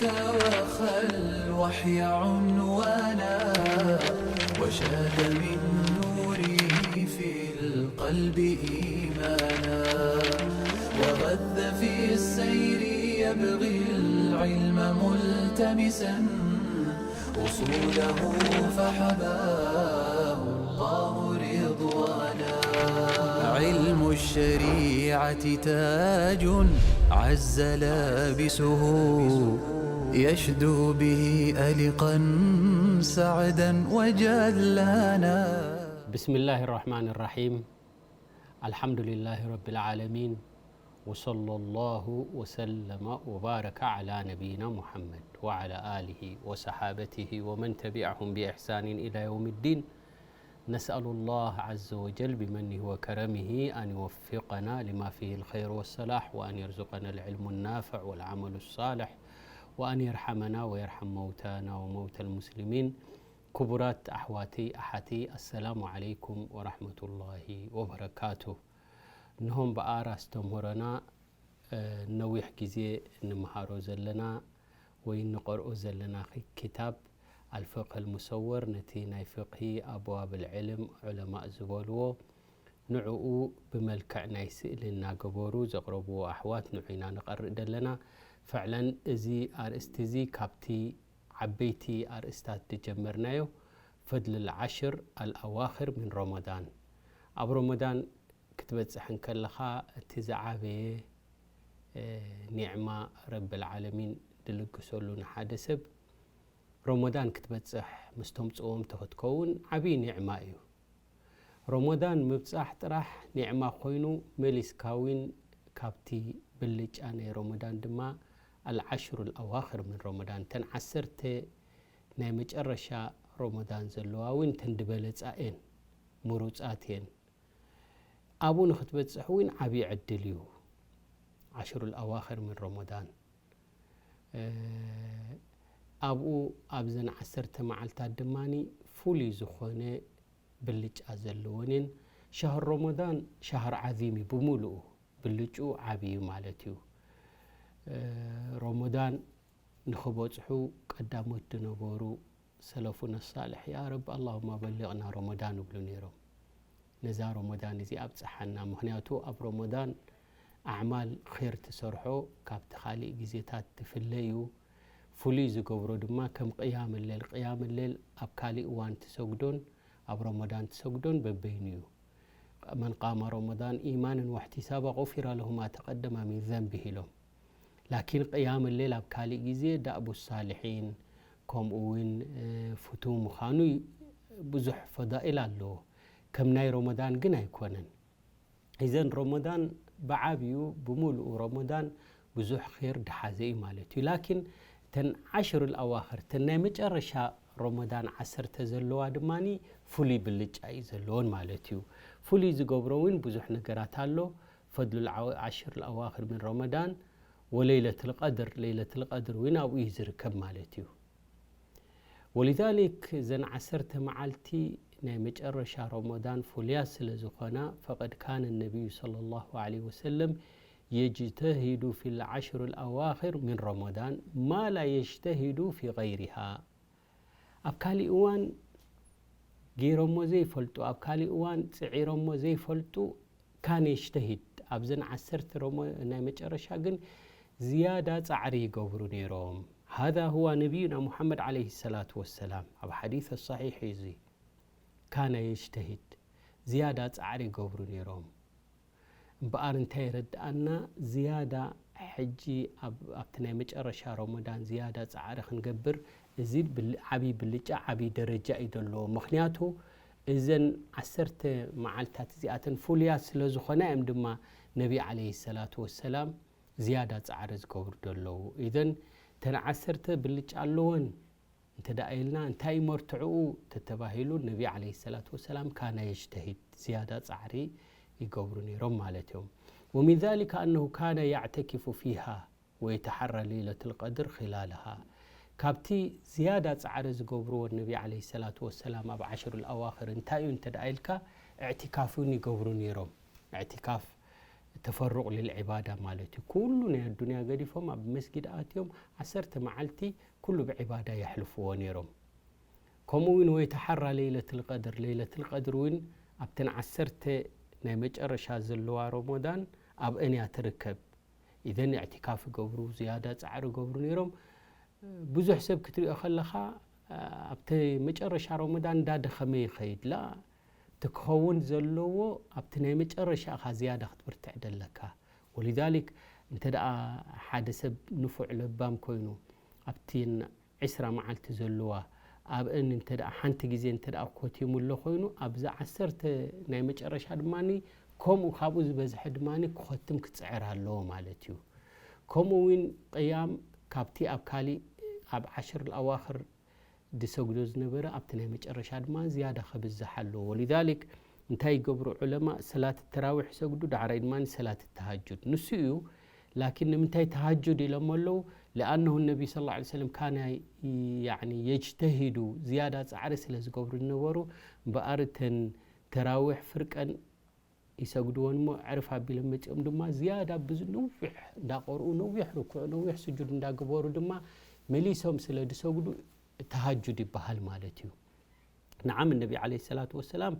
وخى الوحي عنوانا، وشاد من نوره في القلب إيمانا، وغذ في السير يبغي العلم ملتمسا، أصوله فحباه الله رضوانا. علم الشريعة تاج عز لابسه، يشدو به ألقا سعدا وجلانا. بسم الله الرحمن الرحيم. الحمد لله رب العالمين. وصلى الله وسلم وبارك على نبينا محمد وعلى آله وصحابته ومن تبعهم بإحسان إلى يوم الدين. نسأل الله عز وجل بمنه وكرمه أن يوفقنا لما فيه الخير والصلاح، وأن يرزقنا العلم النافع والعمل الصالح، وأن يرحمنا ويرحم موتانا وموتى المسلمين. ክቡራት ኣሕዋተይ ኣሓተይ፣ ኣሰላሙ ዓለይኩም ወራሕመቱላሂ ወበረካቱ። እንሆ እምበኣር ኣስተምህሮና፣ እ፣ ነዊሕ ግዜ እንመሃሮ ዘለና ወይ እንቐርኦ ዘለና ኪ-፣ ክታብ ኣልፍቅህ ኣልሙሰወር፣ ነቲ ናይ ፍቅሂ ኣብዋብ ኣልዕልም ዑለማእ ዝበልዎ፣ ንዕኡ ብመልክዕ ናይ ስእሊ እናገበሩ ዘቕረብዎ ኣሕዋት ንዑ ኢና ንቐርእ ዘለና። ፍዕለን እዚ ኣርእስቲ እዚ ካብቲ ዓበይቲ ኣርእስታት ዝጀመርናዮ ፈድል ዓሽር ኣልኣዋኽር ምን ረመዳን። ኣብ ረመዳን ክትበጽሕ እንከለኻ እቲ ዝዓበየ፣ እ፣ ኒዕማ ረብል ዓለሚን ዝልግሰሉ ንሓደ ሰብ ረመዳን ክትበጽሕ ምስ ተምጽኦ እንተ ክትከውን ዓብዪ ኒዕማ እዩ። ረመዳን ምብጻሕ ጥራሕ ኒዕማ ኮይኑ መሊስካ እውን ካብቲ ብልጫ ናይ ረመዳን ድማ ኣልዓሽሩ ኣልኣዋኽር ምን ረመዳን፣ እተን ዓሰርተ ናይ መጨረሻ ረመዳን ዘለዋ እውን እተን ዝበለጻ እየን፣ ምሩጻት እየን። ኣብኡ ንክትበጽሕ እውን ዓብዪ ዕድል እዩ። ዓሽሩ ኣልኣዋኽር ምን ረመዳን፣ እ፣ ኣብኡ ኣብዘን ዓሰርተ መዓልታት ድማ ፍሉይ ዝኾነ ብልጫ ዘለወን እየን። ሸህር ረመዳን ሸህር ዓዚም እዩ፣ ብምሉኡ ብልጭኡ ዓብዪ እዩ ማለት እዩ። እ፣ ረመዳን ንኽበጽሑ ቀዳሞት ዝነበሩ ሰለፉና ሳልሕ፣ "ያ ረቢ፣ ኣላሁማ በሊቕና ረመዳን" ይብሉ ነይሮም። "ነዛ ረመዳን እዚኣ ኣብጽሓና"፣ ምኽንያቱ ኣብ ረመዳን ኣዕማል ኼር ትሰርሖ ካብቲ ካሊእ ግዜታት ትፍለ እዩ። ፍሉይ ዝገብሮ ድማ ከም ቅያም ሌል፣ ቅያም ሌል ኣብ ካሊእ እዋን ትሰግዶን ኣብ ረመዳን ትሰግዶን በበይኑ እዩ። መን ቃመ ረመዳን ኢማንን ወሕቲሳባ ጉፊረ ለሁ ማ ተቀደመ ሚን ዘንቢህ ኢሎም። ላኪን ቅያም ሌል ኣብ ካሊእ ግዜ ዳእቡ ሳልሒን ከምኡ እውን፣ እ፣ ፍቱው ምዃኑ ብዙሕ ፈዳኢል ኣለዎ። ከም ናይ ረመዳን ግን ኣይኮነን። ኢዘን ረመዳን ብዓብዩ ብምሉኡ ረመዳን ብዙሕ ኼር ድሓዘ እዩ ማለት እዩ። ላኪን እተን ዓሽር ኣልኣዋኽር፣ እተን ናይ መጨረሻ ረመዳን ዓሰርተ ዘለዋ ድማ ፍሉይ ብልጫ እዩ ዘለወን ማለት እዩ። ፍሉይ ዝገብሮ እውን ብዙሕ ነገራት ኣሎ። ፈድሉ ዓሽር ኣልኣዋኽር ምን ረመዳን ወለይለትል ቀድር፣ ለይለትል ቀድር እውን ኣብኡ እዩ ዝርከብ ማለት እዩ። ወሊዛሊክ እዘን ዓሰርተ መዓልቲ ናይ መጨረሻ ረመዳን ፍሉያት ስለ ዝኾና፣ ፈቀድ ካነ ነቢዩ ሰለላሁ ዐለይሂ ወሰለም የጅተሂዱ ፊል ዓሽር ኣልኣዋኽር ምን ረመዳን ማ ላ የጅተሂዱ ፊ ገይሪሃ። ኣብ ካሊእ እዋን ገይሮሞ ዘይፈልጡ፣ ኣብ ካሊእ እዋን ጽዒሮሞ ዘይፈልጡ፣ ካነ የጅተሂድ፣ ኣብዘን ዓሰርተ ረሞ-፣ ናይ መጨረሻ ግን ዝያዳ ጻዕሪ ይገብሩ ነይሮም። ሃዛ ሁዋ ነቢዩና ሙሓመድ ዓለይሂ ሰላቱ ወሰላም፣ ኣብ ሓዲስ ሰሒሕ እዩ እዚ። ካነ የጅተሂድ፣ ዝያዳ ጻዕሪ ይገብሩ ነይሮም። እምበኣር እንታይ የረድኣና? ዝያዳ ሕጂ ኣብ-፣ ኣብቲ ናይ መጨረሻ ረመዳን ዝያዳ ጻዕሪ ክንገብር፣ እዚ ብል-፣ ዓብዪ ብልጫ፣ ዓብዪ ደረጃ እዩ ዘለዎ። ምኽንያቱ እዘን ዓሰርተ መዓልታት እዚኣተን ፍሉያት ስለ ዝኾና እዮም ድማ ነቢ ዓለይሂ ሰላቱ ወሰላም ዝያዳ ጻዕሪ ዝገብሩ ዘለዉ። ኢዘን እተን ዓሰርተ ብልጫ ኣለወን እንተ ደኣ ኢልና፣ እንታይ እዩ መርትዕኡ ተተባሂሉ፣ ነቢ ዓለይሂ ሰላቱ ወሰላም ካነ የጅተሂድ፣ ዝያዳ ጻዕሪ ይገብሩ ነይሮም ማለት እዮም። ወሚን ዛሊከ ኣነሁ ካነ ያዕተኪፉ ፊሃ ወየተሓራ ለይለቱል ቀድር ኺላለሃ። ካብቲ ዝያዳ ጻዕሪ ዝገብርዎ ነቢ ዓለይሂ ሰላቱ ወሰላም ኣብ ዓሽሩ ኣልኣዋኽር እንታይ እዩ እንተ ደኣ ኢልካ፣ እዕቲካፍ እውን ይገብሩ ነይሮም። እዕቲካፍ፣ ተፈሩቕ ልልዒባዳ ማለት እዩ። ኩሉ ናይ ኣዱንያ ገዲፎም ኣብ መስጊድ ኣትዮም ዓሰርተ መዓልቲ ኩሉ ብዒባዳ የሕልፍዎ ነይሮም። ከምኡ እውን ወይተሓራ ለይለትል ቀድር፣ ለይለትል ቀድር እውን ኣብተን ዓሰርተ ናይ መጨረሻ ዘለዋ ረመዳን ኣብአን እያ ትርከብ። ኢዘን እዕቲካፍ ይገብሩ፣ ዝያዳ ጻዕሪ ይገብሩ ነይሮም። ብዙሕ ሰብ ክትሪኦ ከለኻ ኣብቲ መጨረሻ ረመዳን እንዳደኸመ ይኸይድ ላ፣ እቲ ክኸውን ዘለዎ ኣብቲ ናይ መጨረሻ ኢኻ ዝያዳ ክትብርትዕ ደለካ። ወሊዛሊክ እንተ ደኣ ሓደ ሰብ ንፉዕ ለባም ኮይኑ ኣብቲ ዕስራ መዓልቲ ዘለዋ ኣብአን እንተ ደኣ ሓንቲ ግዜ እንተ ደኣ ኮቲሙ ኣሎ ኮይኑ ኣብዚ ዓሰርተ ናይ መጨረሻ ድማ ከምኡ ካብኡ ዝበዝሐ ድማ ክኸትም ክጽዕር ኣለዎ ማለት እዩ። ከምኡ እውን ቅያም ካብቲ ኣብ ካሊእ ኣብ ዓሽር ኣዋኽር ዝሰግዶ ዝነበረ ኣብቲ ናይ መጨረሻ ድማ ዝያዳ ከብዝሕ ኣለዎ። ወሊዛሊክ እንታይ ይገብሩ ዑለማ? ሰላት ተራዊሕ ይሰግዱ፣ ዳሕራይ ድማ ሰላት ተሃጁድ። ንሱ እዩ። ላኪን ንምንታይ ተሃጁድ ኢሎም ኣለዉ? لأنه النبي صلى الله عليه وسلم كان يعني يجتهد፣ ዝያዳ ጻዕሪ ስለ ዝገብሩ ዝነበሩ እምበኣር እተን ተራዊሕ ፍርቀን ይሰግድወን እሞ ዕርፍ ኣቢሎም መጺኦም ድማ ዝያዳ ብዙ ነዊሕ እንዳቐርኡ ነዊሕ ርኩዕ ነዊሕ ስጁድ እንዳገበሩ ድማ መሊሶም ስለ ዝሰግዱ ተሃጁድ ይበሃል ማለት እዩ። ነዓም እነቢ ዓለይሂ ሰላቱ ወሰላም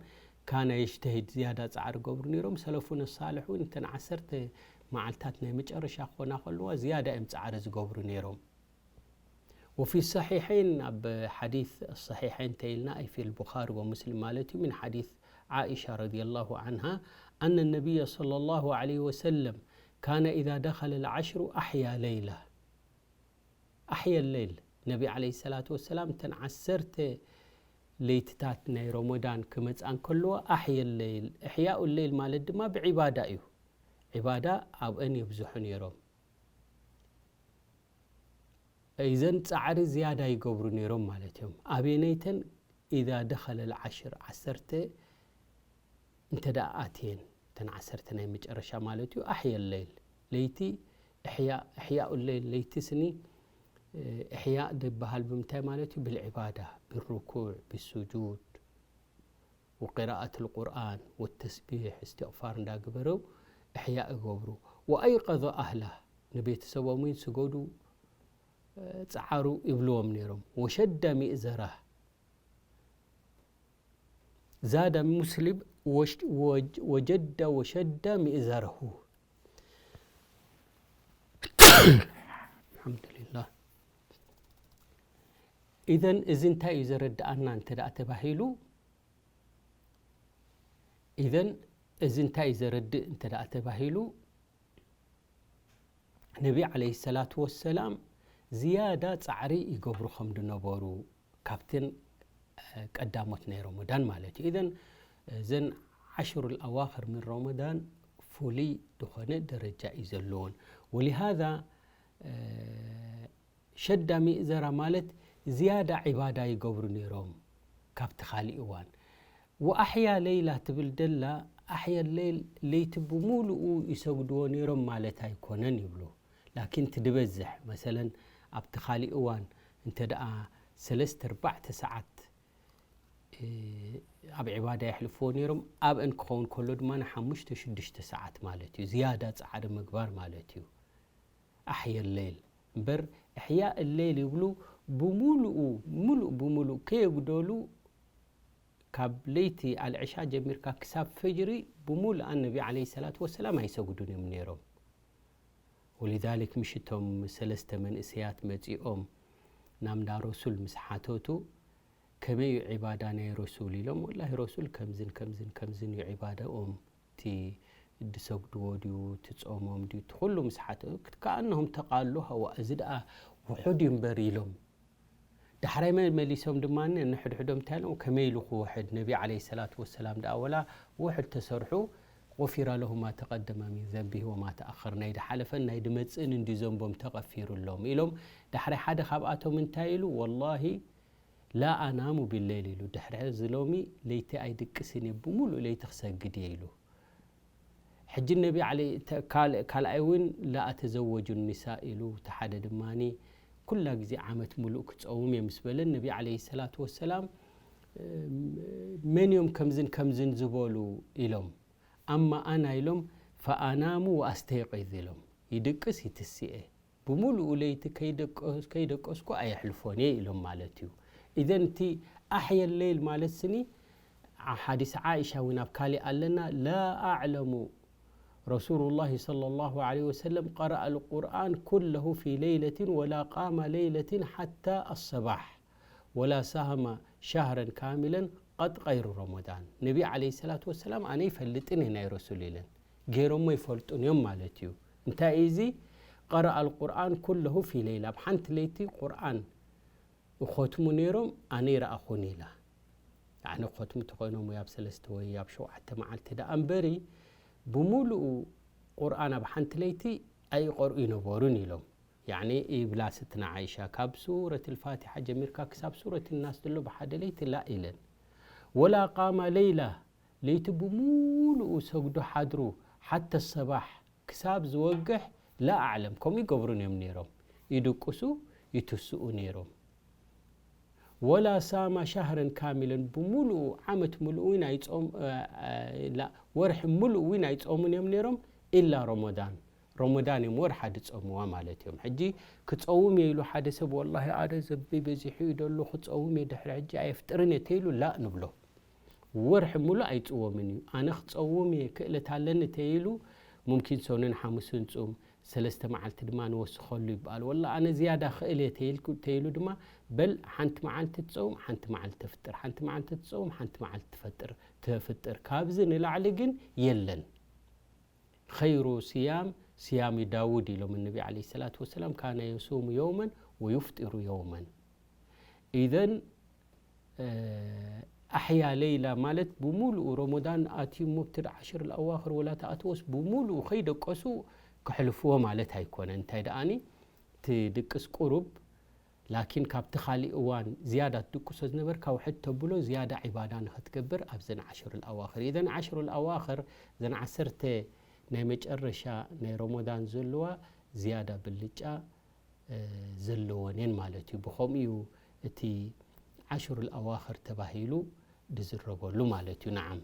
ካነ የጅተሂድ ዝያዳ ጻዕሪ ገብሩ ነይሮም። ሰለፉነ ሳልሕ እውን እተን ዓሰርተ መዓልታት ናይ መጨረሻ ክኾና ከለዋ ዝያዳ እዮም ጻዕሪ ዝገብሩ ነይሮም። وفي الصحيحين، ኣብ ሓዲስ ሰሒሐይን ተይልና፣ أي في البخاري ومسلم ማለት እዩ፣ من حديث عائشة رضي الله عنها أن النبي صلى الله عليه وسلم كان إذا دخل العشر أحيا ليلة. أحيا الليل، ነቢ ዓለይሂ ሰላቱ ወሰላም እተን ዓሰርተ ለይትታት ናይ ረመዳን ክመጽኣን ከለዋ ኣሕየ ለይል፣ እሕያኡ ለይል ማለት ድማ ብዒባዳ እዩ። ዒባዳ ኣብአን የብዝሑ ነይሮም። እዘን ጻዕሪ ዝያዳ ይገብሩ ነይሮም ማለት እዮም። ኣበየነይተን? إذا دخل العشر፣ ዓሰርተ እንተ ደኣ ኣትየን፣ እተን ዓሰርተ ናይ መጨረሻ ማለት እዩ። ኣሕየ ለይል፣ ለይቲ እሕያ፣ እሕያኡ ለይል፣ ለይቲ ስኒ እሕያ ዝበሃል ብምንታይ ማለት እዩ? ብልዕባዳ፣ ብርኩዕ፣ ብስጁድ፣ ወቅራኣት ልቁርኣን ወተስቢሕ እስትቕፋር እንዳግበረው እሕያ እገብሩ። ወኣይቀዘ ኣህላ፣ ንቤተሰቦም እውን ስገዱ፣ እ፣ ጸዓሩ ይብልዎም ነይሮም። ወሸደ ሚእዘራ፣ ዛደ ሙስሊም፣ ወሽ-፣ ወጅ-፣ ወጀደ ወሸደ ሚእዘረሁ። ኣልሓምዱሊላህ። ኢዘን እዚ እንታይ እዩ ዘረድኣና እንተ ደኣ ተባሂሉ፣ ኢዘን እዚ እንታይ እዩ ዘረድእ እንተ ደኣ ተባሂሉ፣ ነቢ ዓለይሂ ሰላቱ ወሰላም ዝያዳ ጻዕሪ ይገብሩ ከም ዝነበሩ ካብተን፣ እ፣ ቀዳሞት ናይ ረመዳን ማለት እዩ። ኢዘን እዘን ዓሽሩል ኣዋኽር ምን ረመዳን ፍሉይ ዝኾነ ደረጃ እዩ ዘለዎን። ወሊሃዛ፣ እ፣ ሸዳ ሚእዘራ ማለት ዝያዳ ዒባዳ ይገብሩ ነይሮም ካብቲ ካሊእ እዋን። ወኣሕያ ለይላ ትብል ደላ፣ ኣሕያ ለይል ለይቲ ብምሉኡ ይሰግድዎ ነይሮም ማለት ኣይኮነን ይብሉ። ላኪን እቲ ድበዝሕ፣ መሰለን ኣብቲ ካሊእ እዋን እንተ ደኣ ሰለስተ ኣርባዕተ ሰዓት፣ እ፣ ኣብ ዒባዳ የሕልፍዎ ነይሮም። ኣብአን ክኸውን ከሎ ድማ ንሓሙሽተ ሽዱሽተ ሰዓት ማለት እዩ። ዝያዳ ጻዕሪ ምግባር ማለት እዩ። ኣሕየ ለይል እምበር፣ እሕያእ ለይል ይብሉ። ብምሉኡ፣ ምሉእ ብምሉእ ከየጉደሉ፣ ካብ ለይቲ ኣልዕሻ ጀሚርካ ክሳብ ፈጅሪ ብምሉኣን ነቢ ዓለይሂ ሰላቱ ወሰላም ኣይሰግዱን እዮም ነይሮም። ወሊዛሊክ፣ ምሽቶም ሰለስተ መንእሰያት መጺኦም ናምዳ ረሱል ምስ ሓተቱ፣ "ከመይ እዩ ዒባዳ ናይ ረሱል?" ኢሎም፣ "ወላሂ ረሱል ከምዝን ከምዝን ከምዝን እዩ ዒባዳኦም፣ እቲ ድሰግድዎ ድዩ፣ እቲ ጾሞም ድዩ፣ እቲ ኩሉ" ምስ ሓተቱ፣ ከኣነሁም ተቃሉ፣ "ሃዋ፣ እዚ ደኣ ውሑድ እዩ እምበር" ኢሎም። ዳሕራይ መ-፣ መሊሶም ድማ ንሕድሕዶም እንታይ ኢሎም፣ "ከመይ ኢሉ ክውሕድ? ነቢ ዓለይሂ ሰላቱ ወሰላም ደኣ ወላ ውሑድ ተሰርሑ፣ غفر له ما تقدم من ذنبه وما تأخر፣ ናይ ዝሓለፈን ናይ ዝመጽእን እንድዩ ዘንቦም ተቐፊሩሎም" ኢሎም። ዳሕራይ ሓደ ካብኣቶም እንታይ ኢሉ፣ "ወላሂ ላ ኣናሙ ቢለይል" ኢሉ፣ "ድሕሪ እዚ ሎሚ ለይቲ ኣይድቅስን እየ፣ ብምሉእ ለይቲ ክሰግድ እየ" ኢሉ። ሕጂ ነቢ ዓለይ-፣ ተ-፣ ካል-፣ ካልኣይ እውን "ላ ኣተዘወጁ ኒሳ" ኢሉ፣ እቲ ሓደ ድማኒ ኩላ ግዜ ዓመት ሙሉእ ክጸውም እየ ምስ በለን፣ ነቢ ዓለይሂ ሰላቱ ወሰላም፣ "መን እዮም ከምዝን ከምዝን ዝበሉ?" ኢሎም። "ኣማ ኣና" ኢሎም፣ ፈኣናሙ ወኣስተይቂዝ ኢሎም፣ ይድቅስ ይትስኤ፣ ብምሉኡ ለይቲ ከይደቀስ-፣ ከይደቀስኩ ኣየሕልፎን እየ ኢሎም ማለት እዩ። ኢዘን እቲ ኣሕየ ሌይል ማለት ስኒ ሓዲስ ዓኢሻ እውን ኣብ ካሊእ ኣለና። ላ ኣዕለሙ ረሱሉላሂ ሰለላሁ ዐለይሂ ወሰለም ቀረአ ልቁርኣን ኩለሁ ፊ ለይለትን ወላ ቃመ ለይለትን ሓታ ኣሰባሕ ወላ ሳሃመ ሻህረን ካሚለን ቀጥ ቀይሩ ረመዳን። ነቢ ዓለይሂ ሰላቱ ወሰላም ኣነ ይፈልጥን እየ ናይ ረሱል ኢለን ገይሮሞ ይፈልጡን እዮም ማለት እዩ። እንታይ እዩ እዚ? ቀረአ ልቁርኣን ኩለሁ ፊ ለይላ፣ ኣብ ሓንቲ ለይቲ ቁርኣን ይኸትሙ ነይሮም፣ ኣነ ይረኣኹን ኢላ። ያዕኒ ክኸትሙ ተኾይኖም ወይ ኣብ ሰለስተ ወይ ኣብ ሸውዓተ መዓልቲ ደኣ እምበሪ፣ ብምሉኡ ቁርኣን ኣብ ሓንቲ ለይቲ ኣይቐርኡ ይነበሩን ኢሎም። ያዕኒ ይብላ ስትና ዓይሻ፣ ካብ ሱረት ልፋቲሓ ጀሚርካ ክሳብ ሱረት ናስ ዘሎ ብሓደ ለይቲ ላ ኢለን። ወላ ቃማ ለይላ፣ ለይቲ ብምሉኡ ሰግዱ ሓድሩ፣ ሓተ ሰባሕ ክሳብ ዝወግሕ፣ ላ ኣዕለም፣ ከምኡ ይገብሩን እዮም ነይሮም። ይድቅሱ፣ ይትስኡ ነይሮም። ወላ ሳማ ሻህረን ካሚለን፣ ብምሉኡ ዓመት ምሉእ እውን ኣይጾም-፣ እ፣ እ፣ ላ-፣ ወርሒ ምሉእ እውን ኣይጾሙን እዮም ነይሮም፣ ኢላ ረመዳን። ረመዳን እዮም ወርሓ ድጾምዋ ማለት እዮም። ሕጂ ክጸውም እየ ኢሉ ሓደ ሰብ፣ ወላሂ ኣነ ዘበይ በዚሑ እዩ ደሎ፣ ክጸውም እየ ድሕሪ ሕጂ ኣየፍጥርን እየ ተይሉ፣ ላ ንብሎ። ወርሒ ምሉእ ኣይጽወምን እዩ። ኣነ ክጸውም እየ፣ ክእለት ኣለኒ ተይሉ፣ ሙምኪን ሰኑን ሓሙስን ጽም፣ ሰለስተ መዓልቲ ድማ ንወስኸሉ ይበሃል። ወላ ኣነ ዝያዳ ክእል እየ ተይልኩ-፣ ተይሉ ድማ፣ በል ሓንቲ መዓልቲ ትጸውም፣ ሓንቲ መዓልቲ ተፍጥር፣ ሓንቲ መዓልቲ ትጸውም፣ ሓንቲ መዓልቲ ትፈጥር፣ ተፍጥር። ካብዚ ንላዕሊ ግን የለን። ኸይሩ ስያም ስያሚ ዳውድ ኢሎም ነቢ ዓለይሂ ሰላቱ ወሰላም፣ ካነ የሱሙ የውመን ወዩፍጢሩ የውመን። ኢዘን፣ እ፣ ኣሕያ ለይላ ማለት ብምሉኡ ረመዳን ኣትዩ እሞ ብቲ ዓሽር ኣዋኽር ወላ ተኣትዎስ ብምሉኡ ከይደቀሱ ከሕልፍዎ ማለት ኣይኮነን። እንታይ ደኣኒ፣ እቲ ድቅስ ቁሩብ፣ ላኪን ካብቲ ካሊእ እዋን ዝያዳ ትድቅሶ ዝነበርካ ውሕድ ተብሎ ዝያዳ ዒባዳ ንኽትገብር ኣብዘን ዓሽር ኣዋኽር። ኢዘን ዓሽር ኣዋኽር፣ እዘን ዓሰርተ ናይ መጨረሻ ናይ ረመዳን ዘለዋ ዝያዳ ብልጫ፣ እ፣ ዘለወን እየን ማለት እዩ። ብኸምኡ እዩ እቲ ዓሽር ኣዋኽር ተባሂሉ ዝዝረበሉ ማለት እዩ። ነዓም።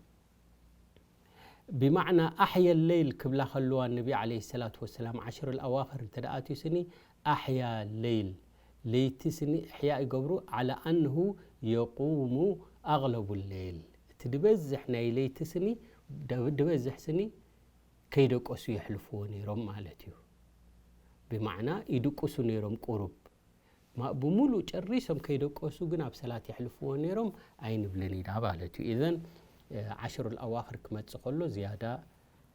ብማዕና ኣሕየ ለይል ክብላ ከለዋ ነቢ ዓለይሂ ሰላቱ ወሰላም ዓሽር ኣዋኽር እንተ ደኣ ኣትዩ ስኒ ኣሕያ ለይል፣ ለይቲ ስኒ እሕያ ይገብሩ፣ ዓላ ኣንሁ የቁሙ ኣግለቡ ለይል፣ እቲ ድበዝሕ ናይ ለይቲ ስኒ፣ ደ-፣ ድበዝሕ ስኒ ከይደቀሱ የሕልፍዎ ነይሮም ማለት እዩ። ብማዕና ይድቅሱ ነይሮም ቁሩብ። ማ-፣ ብምሉእ ጨሪሶም ከይደቀሱ ግን ኣብ ሰላት የሕልፍዎ ነይሮም ኣይንብልን ኢና ማለት እዩ። ኢዘን፣ እ፣ ዓሽሩል ኣዋኽር ክመጽእ ከሎ ዝያዳ፣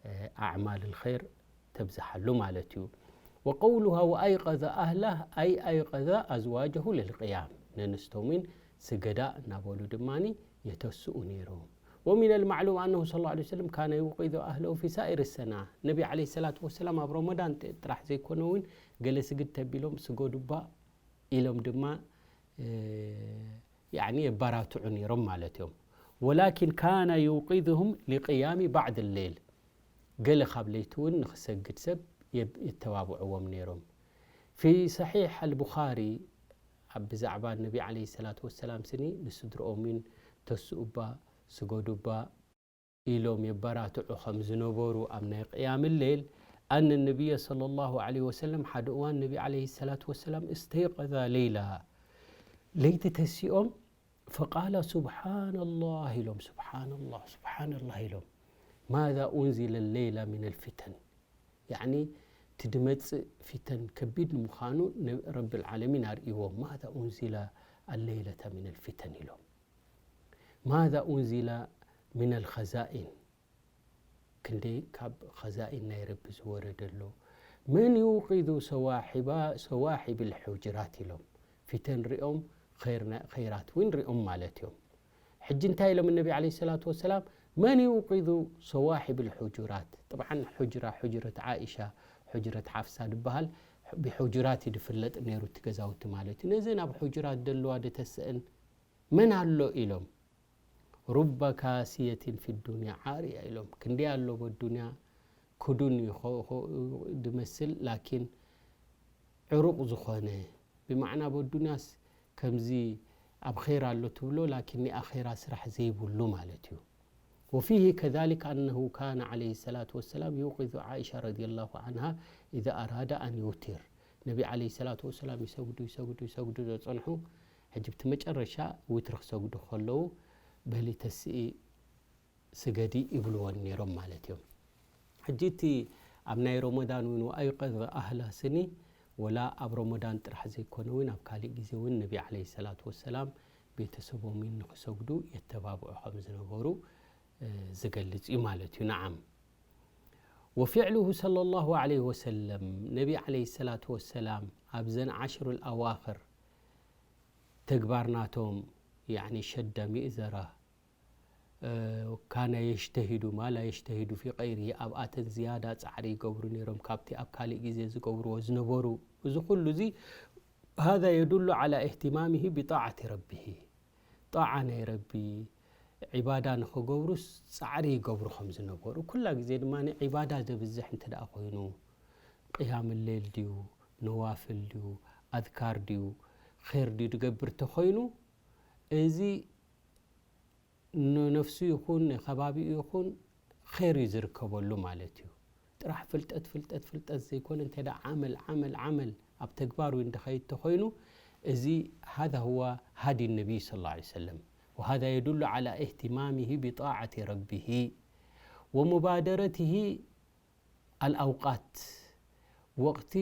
እ፣ ኣዕማል ልኸይር ተብዝሓሉ ማለት እዩ። ወቀውሉሃ ወኣይቀዘ ኣህላህ ኣይ ኣይቀዘ ኣዝዋጀሁ ልልቅያም፣ ነንስቶም እውን ስገዳ እናበሉ ድማኒ የተስኡ ነይሮም። ወሚን ልማዕሉም ኣነሁ ሰለላሁ ዐለይሂ ወሰለም ካነ ዩቂዙ ኣህለሁ ፊ ሳኢር ሰና። ነቢ ዓለይሂ ሰላቱ ወሰላም ኣብ ረመዳን ጥ-፣ ጥራሕ ዘይኮነ እውን ገለ ስግድ ተቢሎም ስገዱባ ኢሎም ድማ፣ እ፣ ያዕኒ የባራትዑ ነይሮም ማለት እዮም። ወላኪን ካነ ዩቂዙሁም ሊቅያሚ ባዕድ ሌል። ገለ ካብ ለይቲ እውን ንኽሰግድ ሰብ የብ-፣ የተባብዕዎም ነይሮም። ፊ ሰሒሕ ኣልቡኻሪ ኣብ ብዛዕባ ነቢ ዓለይሂ ሰላቱ ወሰላም ስኒ ንስድርኦምን ተስኡባ፣ ስገዱባ ኢሎም የበራትዑ ከም ዝነበሩ ኣብ ናይ ቅያም ሌል፣ ኣነ ነቢየ ሰለላሁ ዐለይሂ ወሰለም ሓደ እዋን ነቢ ዓለይሂ ሰላቱ ወሰላም እስተይቀዛ ሌይላ፣ ለይቲ ተሲኦም፣ ፈቃላ ሱብሓነላህ ኢሎም፣ ሱብሓነላህ፣ ሱብሓነላህ ኢሎም። ማዛ ኡንዚለ ሌይላ ሚነል ፊተን፣ ያዕኒ እቲ ድመጽእ ፊተን ከቢድ ንምዃኑ ነ-፣ ረብል ዓለሚን ኣርእይዎም። ማዛ ኡንዚለ ኣሌይለተ ሚነል ፊተን ኢሎም። ማዛ ኡንዚለ ሚነል ኸዛኢን፣ ክንደይ ካብ ኸዛኢን ናይ ረቢ ዝወረደ ኣሎ። መን ዩቂዙ ሰዋሒባ-፣ ሰዋሒብል ሑጅራት ኢሎም። ፊተን ሪኦም፣ ኸይር ና-፣ ኸይራት እውን ሪኦም ማለት እዮም። ሕጂ እንታይ ኢሎም ነቢ ዓለይሂ ሰላቱ ወሰላም? መን ዩቂዙ ሰዋሒብል ሑጁራት? ጥብዓን ሑጅራ፣ ሑጅረት ዓኢሻ፣ ሑጅረት ሓፍሳ ድበሃል፣ ብሑጁራት እዩ ድፍለጥ ነይሩ እቲ ገዛውቲ ማለት እዩ። ነዘን ኣብ ሑጁራት ደለዋ ደተስአን መን ኣሎ ኢሎም። ሩበ ካስየትን ፊ ዱንያ ዓርያ ኢሎም። ክንደይ ኣሎ በዱንያ ክዱን እዩ ኸ-፣ ኸ-፣ ድመስል፣ ላኪን ዕሩቕ ዝኾነ፣ ብማዕና በዱንያስ ከምዚ ኣብ ኸይር ኣሎ ትብሎ፣ ላኪን ናይ ኣኼራ ስራሕ ዘይብሉ ማለት እዩ። وفيه كذلك أنه كان عليه الصلاة والسلام يوقظ عائشة رضي الله عنها إذا أراد أن يوتر. ነቢ عليه الصلاة والسلام ይሰግዱ ይሰግዱ ይሰግዱ ዘጸንሑ፣ ሕጂ ብቲ መጨረሻ ዊትር ክሰግዱ ከለዉ በሊ ተስኢ ስገዲ ይብልወን ነይሮም ማለት እዮም። ሕጂ እቲ ኣብ ናይ ረመዳን እውን وأيقظ أهله ስኒ ወላ ኣብ ረመዳን ጥራሕ ዘይኮነ እውን ኣብ ካሊእ ግዜ እውን ነቢ عليه الصلاة والسلام ቤተሰቦምን ንክሰግዱ የተባብዑ ከም ዝነበሩ ዝገልጽ እዩ ማለት እዩ። نعم وفعله صلى الله عليه وسلم ነቢ عليه الصلاة والسلام ኣብዘን عشر الأواخر ተግባር ናቶም يعني شد مئزره كان يجتهد ما لا يجتهد في غيره ኣብኣተን ዝያዳ ጻዕሪ ይገብሩ ነይሮም ካብቲ ኣብ ካልእ ግዜ ዝገብርዎ ዝነበሩ። እዚ ኩሉ እዚ هذا يدل على اهتمامه بطاعة ربه ጣዓ ናይ ረቢ ዒባዳ ንኽገብሩስ ጻዕሪ ይገብሩ ከም ዝነበሩ ኩላ ግዜ ድማ ዒባዳ ዘብዝሕ እንተ ደኣ ኮይኑ ቅያም ሌል ድዩ ነዋፍል ድዩ ኣዝካር ድዩ ር ድዩ ድገብር ተኾይኑ እዚ ንነፍሱ ይኹን ንከባቢኡ ይኹን ር እዩ ዝርከበሉ ማለት እዩ። ጥራሕ ፍልጠት ፍልጠት ፍልጠት ዘይኮነ እንተ ዓመል ዓመል ዓመል ኣብ ተግባር እውን ድኸይድ ተኾይኑ እዚ هذا هو هدي النبي صلى الله عليه وسلم وهذا يدل على اهتمامه بطاعة ربه ومبادرته الأوقات ወቕቲ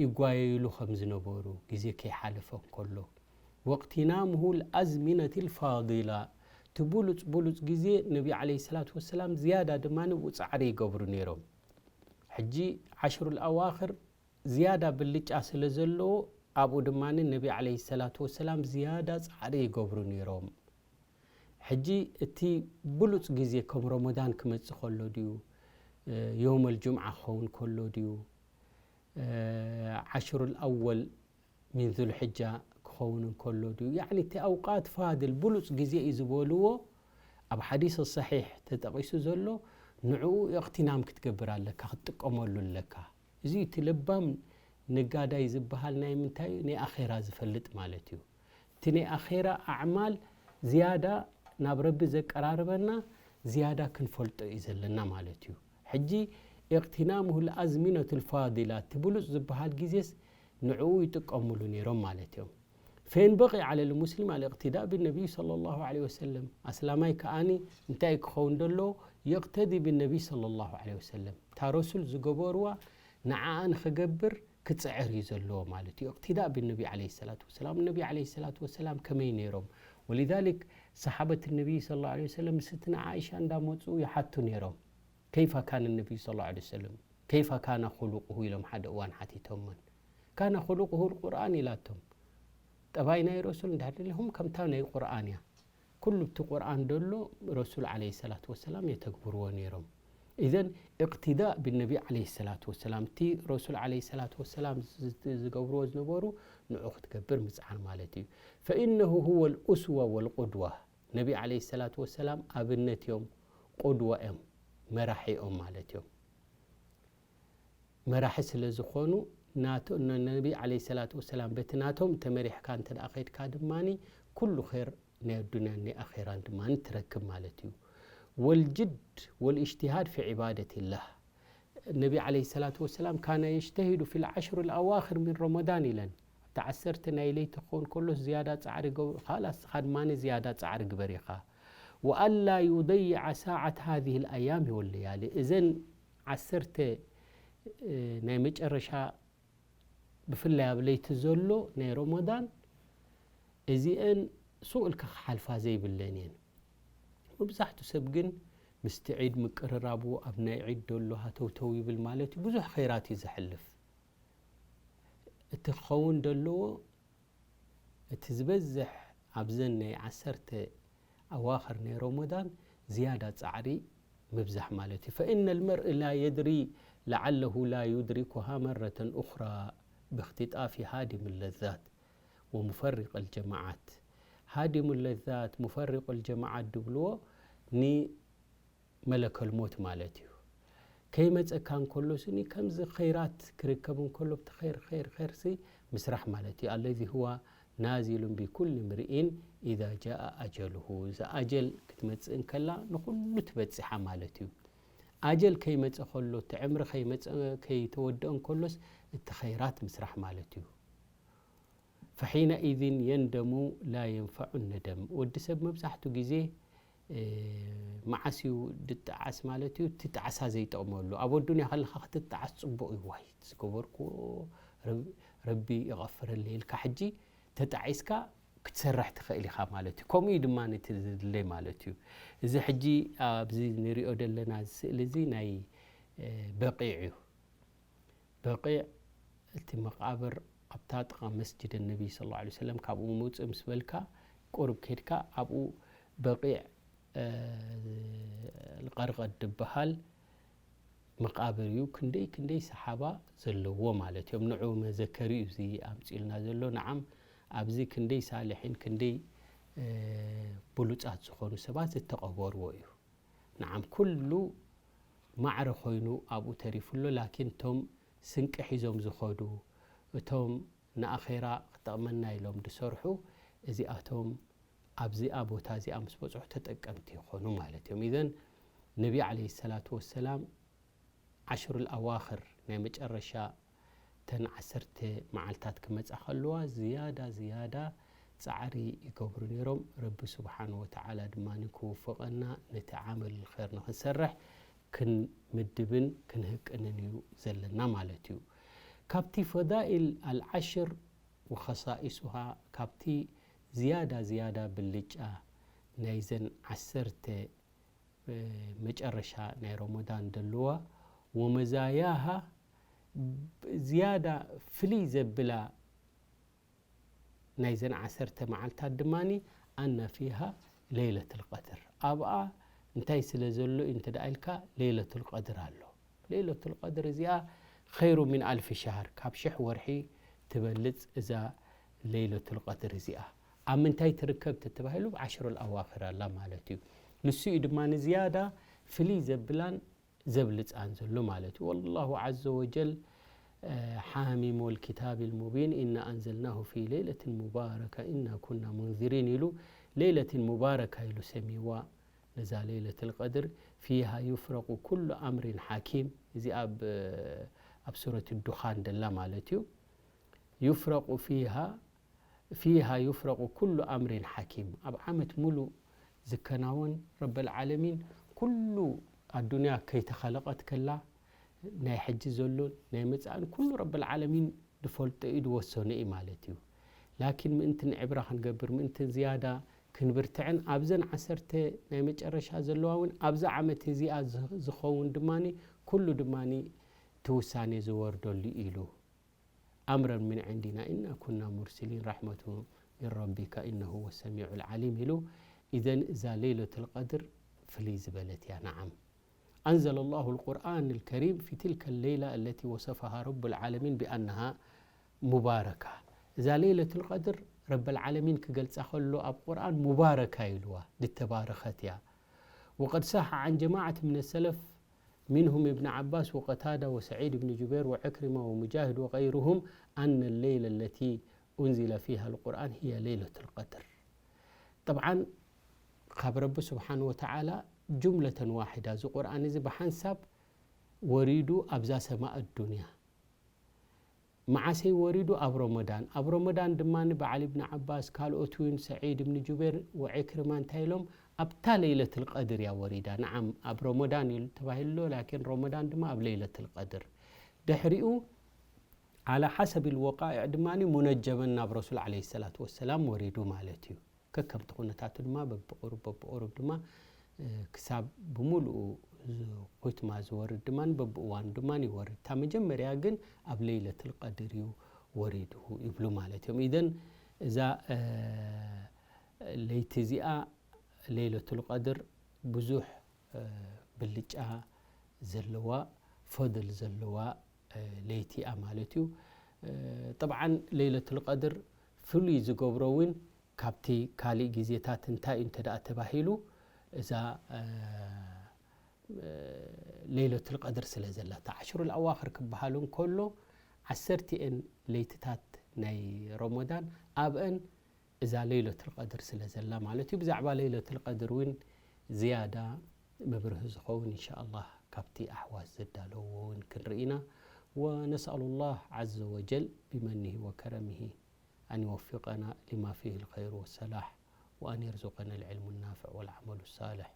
ይጓየይሉ ከም ዝነበሩ ግዜ ከይሓለፈ እንከሎ واغتنامه الأزمنة الفاضلة እቲ ብሉፅ ብሉፅ ግዜ ነቢ عليه الصلاة والسلام ዝያዳ ድማ ንብኡ ፃዕሪ ይገብሩ ነይሮም። ሕጂ عشر الأواخر ዝያዳ ብልጫ ስለ ዘለዎ ኣብኡ ድማ ነቢ عليه الصلاة والسلام ዝያዳ ፃዕሪ ይገብሩ ነይሮም። ሕጂ እቲ ብሉፅ ግዜ ከም ረመዳን ክመፅእ ከሎ ድዩ የውመል ጁምዓ ክኸውን ከሎ ድዩ عشر الأول من ذو الحجة ክኸውን እንከሎ ድዩ يعني እቲ ኣውቃት ፋድል ብሉፅ ግዜ እዩ ዝበልዎ ኣብ ሓዲስ ሰሒሕ ተጠቒሱ ዘሎ ንዕኡ እቕትናም ክትገብር ኣለካ ክትጥቀመሉ ኣለካ። እዚ እቲ ለባም ነጋዳይ ዝበሃል ናይ ምንታይ ናይ ኣኼራ ዝፈልጥ ማለት እዩ። እቲ ናይ ኣኼራ ኣዕማል ዝያዳ ናብ ረቢ ዘቀራርበና ዝያዳ ክንፈልጦ እዩ ዘለና ማለት እዩ። ሕጂ اغتنامه الأزمنة الفاضلة እቲ ብሉፅ ዝበሃል ግዜስ ንዕኡ ይጥቀምሉ ነይሮም ማለት እዮም። فينبغي على المسلم الاقتداء بالنبي صلى الله عليه وسلم ኣስላማይ ከኣኒ እንታይ ክኸውን ደሎ يقتدي بالنبي صلى الله عليه وسلم እታ ረሱል ዝገበርዋ ንዓኣ ንኽገብር ክፅዕር እዩ ዘለዎ ማለት እዩ። اقتداء بالنبي عليه الصلاة والسلام ነቢ عليه الصلاة والسلام ከመይ ነይሮም ولذلك صحابة النبي صلى الله عليه وسلم ስትነ عائشة እንዳመፁ ይሓቱ ነይሮም كيف كان النبي صلى الله عليه وسلم كيف كان خلقه ኢሎም ሓደ እዋን ሓቲቶመን كان خلقه القرآن ኢላቶም ጠባይ ናይ ረሱል እንድሕር ደሊኹም ከምታ ናይ ቁርኣን እያ ኩሉ እቲ ቁርኣን ደሎ ረሱል عليه الصلاة والسلام የተግብርዎ ነይሮም إذن اقتداء بالنبي عليه الصلاة والسلام እቲ ረሱል عليه الصلاة والسلام ዝገብርዎ ዝነበሩ ንዑ ክትገብር ምፅዓር ማለት እዩ فإنه هو الأسوة والقدوة ነቢ عليه الصلاة والسلام ኣብነት እዮም ቁድዋ እዮም መራሒ እዮም ማለት እዮም መራሒ ስለ ዝኾኑ ነቢ عليه الصلاة والسلام በቲ ናቶም ተመሪሕካ እንተ ከድካ ድማ ኩሉ ር ናይ ኣዱንያን ናይ ኣኼራን ድማ ትረክብ ማለት እዩ والجد والاجتهاد في عبادة الله ነቢ عليه الصلاة والسلام كان يجتهد في العشر الأواخر من رمضان ኢለን ኣብቲ ዓሰርተ ናይ ለይቲ ክኸውን ከሎስ ዝያዳ ፃዕሪ ገብሩ ካላ ስኻ ድማ ዝያዳ ፃዕሪ ግበር ኢኻ وألا يضيع ساعة هذه الأيام والليالي እዘን ዓሰርተ ናይ መጨረሻ ብፍላይ ኣብ ለይቲ ዘሎ ናይ ረመዳን እዚአን ሱቕ ኢልካ ክሓልፋ ዘይብለን እየን። መብዛሕቱ ሰብ ግን ምስቲ ዒድ ምቅርራቡ ኣብ ናይ ዒድ ደሎ ሃተውተው ይብል ማለት እዩ። ብዙሕ ኸይራት እዩ ዘሕልፍ። እቲ ክኸውን ደለዎ እቲ ዝበዝሕ ኣብዘን ናይ ዓሰርተ ኣዋኽር ናይ ረመዳን ዝያዳ ጻዕሪ ምብዛሕ ማለት እዩ። فإن المرء لا يدري لعله لا يدركها مرة أخرى باختطاف هادم اللذات ومفرق الجماعات. هادم اللذات مفرق الجماعات ድብልዎ ን መለከል ሞት ማለት እዩ። ከይመጸካ እንከሎ ስኒ ከምዚ ኸይራት ክርከብ እንከሎ ብቲ ኸይር ኸይር ኸይርሲ ምስራሕ ማለት እዩ። الذي هو ናዚሉን ቢኩል ምርኢን ኢዛ ጃአ ኣጀሉሁ። እዛ ኣጀል ክትመጽእ እንከላ ንኹሉ ትበጽሓ ማለት እዩ። ኣጀል ከይመጸ ከሎ፣ እቲ ዕምሪ ከይመጸ፣ ከይተወደአ እንከሎስ እቲ ኸይራት ምስራሕ ማለት እዩ። ፈሒነኢዝን የንደሙ ላ የንፈዑ ነደም። ወዲ ሰብ መብዛሕቱ ግዜ መዓስ እዩ ድጠዓስ ማለት እዩ? እቲ ጣዕሳ ዘይጠቕመሉ። ኣብ ኣዱንያ ከለኻ ክትጠዓስ ጽቡቕ እዩ። ዋይ ዝገበርኩዎ ረቢ ይቐፍረለይ ኢልካ ሕጂ ተጣዒስካ ክትሰርሕ ትኽእል ኢኻ ማለት እዩ። ከምኡ እዩ ድማ ነቲ ዝድለይ ማለት እዩ። እዚ ሕጂ ኣብዚ ንሪኦ ዘለና ስእሊ እዚ ናይ በቂዕ እዩ። በቂዕ እቲ መቃብር ኣብታ ጥቓ መስጅድ ነቢ ስ ላ ሰለም ካብኡ ምውፅእ ምስ በልካ ቁርብ ከድካ ኣብኡ በቂዕ ልቀርቀድ ዝበሃል መቃብር እዩ። ክንደይ ክንደይ ሰሓባ ዘለዎ ማለት እዮም። ንዑ መዘከሪ እዩ እዚ ኣምፅልና ዘሎ። ንዓም ኣብዚ ክንደይ ሳልሒን ክንደይ ብሉፃት ዝኾኑ ሰባት ዝተቐበርዎ እዩ። ንዓም ኩሉ ማዕረ ኮይኑ ኣብኡ ተሪፉ ኣሎ። ላኪን እቶም ስንቂ ሒዞም ዝኸዱ፣ እቶም ንኣኼራ ክጠቕመና ኢሎም ዝሰርሑ፣ እዚኣቶም ኣብዚኣ ቦታ እዚኣ ምስ በፅሑ ተጠቀምቲ ይኾኑ ማለት እዮም። ኢዘን ነቢ ዓለይሂ ሰላቱ ወሰላም ዓሽሩል ኣዋኽር ናይ መጨረሻ ተን ዓሰርተ መዓልታት ክመጻ ከለዋ ዝያዳ ዝያዳ ጻዕሪ ይገብሩ ነይሮም። ረቢ ስብሓን ወተዓላ ድማ ክውፍቐና ነቲ ዓመል ኸይር ንኽንሰርሕ ክንምድብን ክንህቅንን እዩ ዘለና ማለት እዩ። ካብቲ ፈዳኢል ኣልዓሽር ወኸሳኢሱሃ ካብቲ ዝያዳ ዝያዳ ብልጫ ናይዘን ዓሰርተ መጨረሻ ናይ ረመዳን ደለዋ ወመዛያሃ ዝያዳ ፍልይ ዘብላ ናይዘን ዓሰርተ መዓልታት ድማ ኣነ ፊሃ ለይለት ልቀድር ኣብኣ እንታይ ስለ ዘሎ እዩ እንተ ደኣ ኢልካ ለይለት ልቀድር ኣሎ። ለይለት ልቀድር እዚኣ ኸይሩ ምን ኣልፊ ሸሃር ካብ ሽሕ ወርሒ ትበልፅ እዛ ለይለት ልቀድር እዚኣ ኣብ ምንታይ ትርከብ ተተባሂሉ ኣብ ዓሽሩ ኣዋክር ኣላ ማለት እዩ። ንሱ እዩ ድማ ንዝያዳ ፍልይ ዘብላን ዘብልፃን ዘሎ ማለት እዩ። ወላሁ ዓዘ ወጀል ሓሚም ወልኪታብ ልሙቢን ኢና ኣንዘልናሁ ፊ ለይለትን ሙባረካ ኢና ኩና ሙንዚሪን ኢሉ ለይለትን ሙባረካ ኢሉ ሰሚዋ። ነዛ ለይለት ልቀድር ፊሃ ዩፍረቁ ኩሉ ኣምሪን ሓኪም እዚ ኣብ ኣብ ሱረት ዱኻን ደላ ማለት እዩ። ዩፍረቁ ፊሃ ፊሃ ዩፍረቁ ኩሉ ኣምሪን ሓኪም ኣብ ዓመት ሙሉእ ዝከናወን ረበል ዓለሚን ኩሉ ኣዱንያ ከይተኸለቐት ከላ ናይ ሕጂ ዘሎን ናይ መጻእን ኩሉ ረበል ዓለሚን ዝፈልጦ እዩ ዝወሰኖ እዩ ማለት እዩ። ላኪን ምእንቲ ንዕብራ ክንገብር ምእንቲ ዝያዳ ክንብርትዕን ኣብዘን ዓሰርተ ናይ መጨረሻ ዘለዋ እውን ኣብዛ ዓመት እዚኣ ዝኸውን ድማ ኩሉ ድማ እቲ ውሳኔ ዝወርደሉ ኢሉ ኣምረን ምን ዕንዲና ኢና ኩና ሙርሲሊን ራሕመቱ ምን ረቢካ ኢነሁ ወሰሚዑ ልዓሊም ኢሉ። ኢዘን እዛ ለይለት ልቀድር ፍልይ ዝበለት እያ። ነዓም أنزل الله القرآن الكريم في تلك الليلة التي وصفها رب العالمين بأنها مباركة። እዛ ለይለት ልቀድር ረበል ዓለሚን ክገልጻ ከሎ ኣብ ቁርኣን ሙባረካ ኢልዋ ዝተባረኸት እያ። وقد صح عن جماعة من السلف منهم ابن عباس وقتادة وسعيد بن جبير وعكرمة ومجاهد وغيرهم أن الليلة التي أنزل فيها القرآن هي ليلة القدر. طبعا ካብ ረቢ ስብሓን ወተዓላ ጁምለተን ዋሒዳ እዚ ቁርኣን እዚ ብሓንሳብ ወሪዱ ኣብዛ ሰማእ ኣዱንያ መዓሰይ ወሪዱ ኣብ ረመዳን ኣብ ረመዳን ድማ በዓል እብኒ ዓባስ ካልኦት እውን ሰዒድ እብኒ ጁቤር ወዒክርማ እንታይ ኢሎም ኣብታ ለይለት ልቀድር እያ ወሪዳ። ነዓም ኣብ ረመዳን ኢሉ ተባሂሉ ኣሎ ላኪን ረመዳን ድማ ኣብ ለይለት ልቀድር ድሕሪኡ ዓላ ሓሰብ ልወቃዕ ድማ ሙነጀመን ናብ ረሱል ዓለ ሰላት ወሰላም ወሪዱ ማለት እዩ። ከከምቲ ኩነታቱ ድማ በብቁሩብ በብቁሩብ ድማ ክሳብ ብምሉኡ ኩትማ ዝወርድ ድማ በብእዋኑ ድማ ይወርድ። እታ መጀመርያ ግን ኣብ ለይለት ልቀድር እዩ ወሪዱ ይብሉ ማለት እዮም። ኢዘን እዛ ለይቲ እዚኣ ለይለት ልቀድር ብዙሕ ብልጫ ዘለዋ ፈድል ዘለዋ ለይቲ እያ ማለት እዩ። ጠብዓን ለይለት ልቀድር ፍሉይ ዝገብሮ እውን ካብቲ ካሊእ ግዜታት እንታይ እዩ እንተ ደኣ ተባሂሉ እዛ ለይለት ልቀድር ስለ ዘላ እታ ዓሽሩ ኣዋክር ክበሃሉ እንከሎ ዓሰርቲኤን ለይትታት ናይ ረመዳን ኣብአን እዛ ለይለቱል ቀድር ስለ ዘላ ማለት እዩ። ብዛዕባ ለይለቱል ቀድር እውን ዝያዳ መብርሂ ዝኸውን እንሻ ኣላህ ካብቲ ኣሕዋት ዘዳለውዎ እውን ክንርኢ ኢና። ونسأل الله عز وجل بمنه وكرمه أن يوفقنا لما فيه الخير والصلاح وأن يرزقنا العلم النافع والعمل الصالح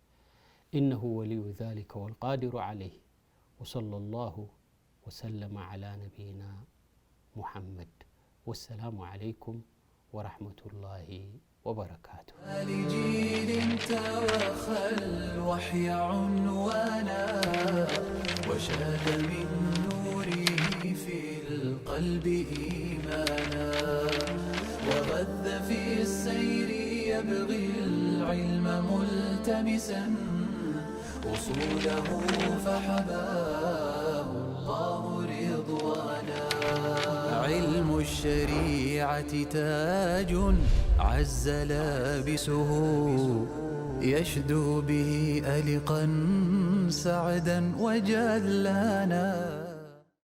إنه ولي ذلك والقادر عليه وصلى الله وسلم على نبينا محمد والسلام عليكم ورحمة الله وبركاته. لجيل توخى الوحي عنوانا وشاد من نوره في القلب إيمانا وغذ في السير يبغي العلم ملتمسا أصوله فحباه الله رضوانا. علم الشريعة تاج عز لابسه يشدو به ألقا سعدا وجلانا.